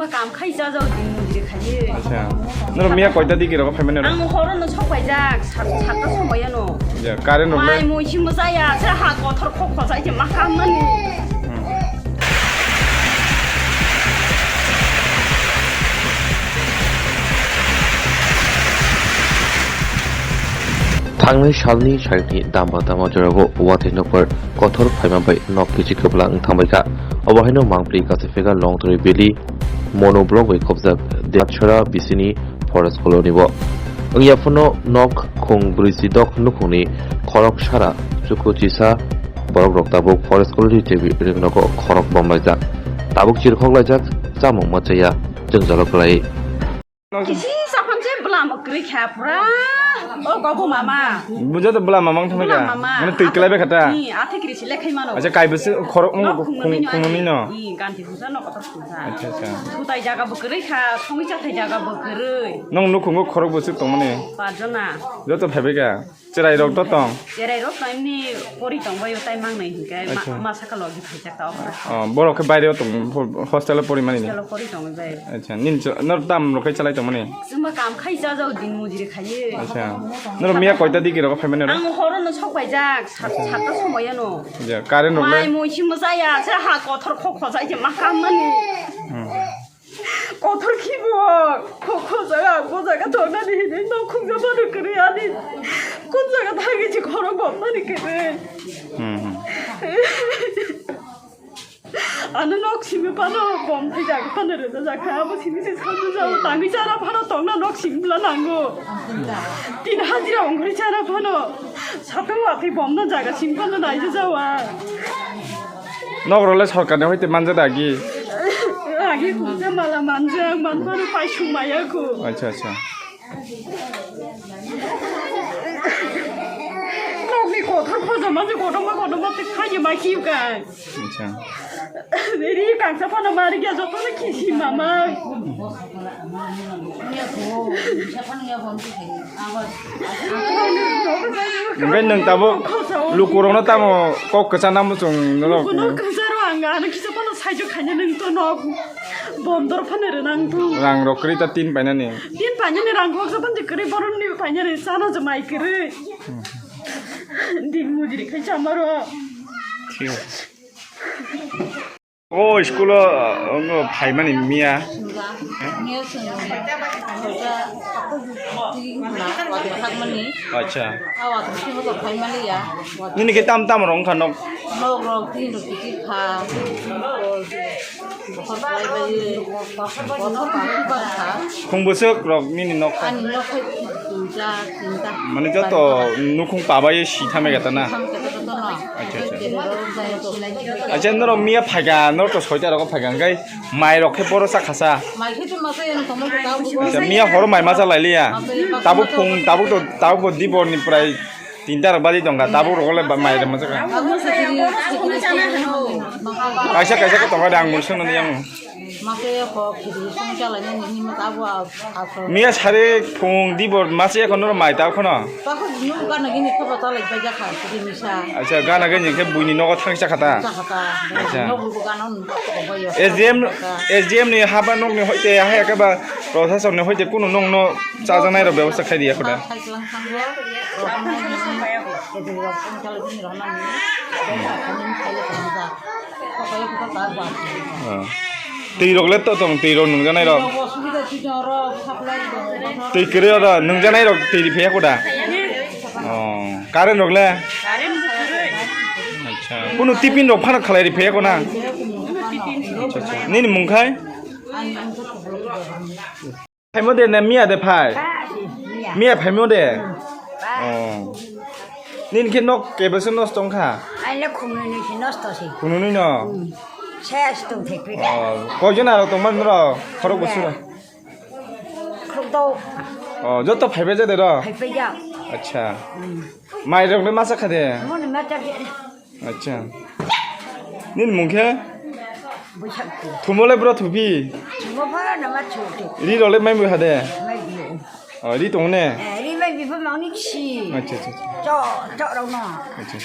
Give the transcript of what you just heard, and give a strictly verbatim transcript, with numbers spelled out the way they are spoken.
Kam khai cha jao din mujri khai. Acha. Noro miya koita digi rogo phaimani ro? Ang horo no sok paijak, sat, satta somoyano. Ya, current rok le? Mai mui simo jaya, se ha kothor khok khosai se ma kam mani. Hmm. Thangnai salni saikni damba damba jorao watwi nokbar kothor phaima bai nok kichi kwbla wng thangbaikha. Obo haino mangpli Kasaiphaga Longtwrwi Valley, Mono block bai khobjak Debachhara bisini forest colony o. Wngya phano nok khung brwichi dok nukhungni khorok sara chuku chisa borok rok tabuk forest colony tei ring nogo khorok bomlaijak. Tabuk chirikhok laijak, chamung ma chaya, jwngjalo kwlai. Kisi saphang se bwlam kwrwi kha pura. O gobo mama. Buja to bwlam mama wng thangwi ka? Bwlam mama. Mane twi kwlai bai kha ta? Ni, athe kri sile khai mano. Acha, kai bwswk khorok no khung, khung nungni no? Ni, ganti khungsa no kotor khungsa. Acha, acha. Sutai jaga bo kwrwi kha, songwi chathai jaga bo kwrwi. Nong nukhungo khorok bwswk tongmani? Pajona. Joto phaibai ka? Cherai rok to tong? Cherai rok to emni pori tong bai, tai mang nai hinkai ma, acha, ma saka logi phaijak ta okra. Oh, borok khe baire o tong, hostel o pori mani ni? Hostel o pori tong bai. Acha, nin cho, nor tam rok khe chalai tong mani? Chuma kam khai cha jao din mujri khai. Acha. Nor miya koita digi rok phai mani ro? Ang horo no sok paijak, sat, satta somoyano. Ja, current rok le? Mai mui simo jaya, se ha kothor khok khosai se ma kam mani. Hmm. Kothor khibo, kho, kho jaga, bo jaga thongnani hinwi nok khungsa manu kwrwi ani. Kun jaga thangwi se khorok bomnani kwrwi. Hmm, hmm. Ano nok simi phano bom thai jaga phano rwna jakha, abo simi se sanu jao, tangwi chara phano tongna nok simi bwla nango. Tin hajira ongkhorwi chara phano, satung watwi bomna jaga simi phano naija jawa. Nok rok le sorkar ni hoite manja da agi? Agi khungsa mala manja, manmano paisuk maya kho. Acha, acha. Nokni kothor khojama je kotorma kotorma te khaye ma khiu kai. Acha. Ri kangsa phano mari gya joto na khisi mama. Hingke nwng tabuk lukurokno tamo kok kwchana muchung norok? Lukuno kwcharo ang ano kisa phano saijo khaina nwng to nok bondor phano rwnang to. Rang rok kwrwi ta tin painani. Tin painani rang koksa phano kwrwi boroni painani chana je mai kwrwi. Din mujri khai chamaro. Thik. O school o, o, phaimani miya. Miya chwng khaija, watwi thakmani. Acha. A watwi simi to phaimani ya. Nini khe tam tam rok wngkha nok? Nok rok tin rok kichik kha. Bokhor khlai bai, bokhor khlai bai kha. Khung bwswk rok nini nok kha? Ani nok khe duita, tinta. Mane joto nukhung pabai si thamai gata na? Tham khe joto no. Acha, acha. Acha, norok miya phaikha, norok to soita rogo phaikha, hwnkhe mai rok khe boro cha khasa. Mai khe chuma se yang tongmo khe tabuk. Acha, miya horo mai ma cha lai liya. Tabuk phung, tabuk to, tabuk bo dibor ni prai tinta rok badi tongkha, tabuk rok le mai rok ma cha kha. Kaisa, kaisa khe tongkha de, ang mung sung nani yang. Mase kok khiri song chalai nini himma abo asol. Miya sari phung dibor mase ekhono mai ta kheno. Bako nung gana gini khaba chalai bai jakha khiri misa. Acha, gana gini khe buini nogo thang chakha ta. Chakha ta. Acha. Nogo gana nung bako bai yo. S D M, S D M ni haba nokni hoite, hai ekaba proshasok ni hoite kunu nokno chajaknai rok bebosta khai riya khoda. Khai klang thang bo. Rohornai ni. Khiri rok song chalai bini rohornai ni. Bai kha khani khai le khani ta. Ah. Twi rok le to tong, twi rok nungjanai rok. Twi kwrwi oro nungjanai rok twi ri phaiya koda. Oh, current rok le? Acha. Kunu tiffin rok phano khalai ri phaiya kona? Acha, acha. Nini mung khai? Phaimo de na miya de phai? Miya phaimo de? Oh. Nini khe nok kebesa nosto wngkha? Aile khumnwi ni si nosto si. Khumnwi no? Ses tong thek phi. Oh, koijon aro tongma noro? Khorok bosura. Khorok do. Oh, joto phaibai jade ro? Phaibai ya. Acha. Mai rok le masa khade? Mon masa de. Acha. Nini mung khe? Buisakti. Thumo le bro thupi? Thumo phano nama thupi. Ri rok le mai bui hade? Mai bi. Oh, ri tong ne? Eh, ri mai bi phano ni si. Acha, acha, acha. Cho, cho rok no. Acha.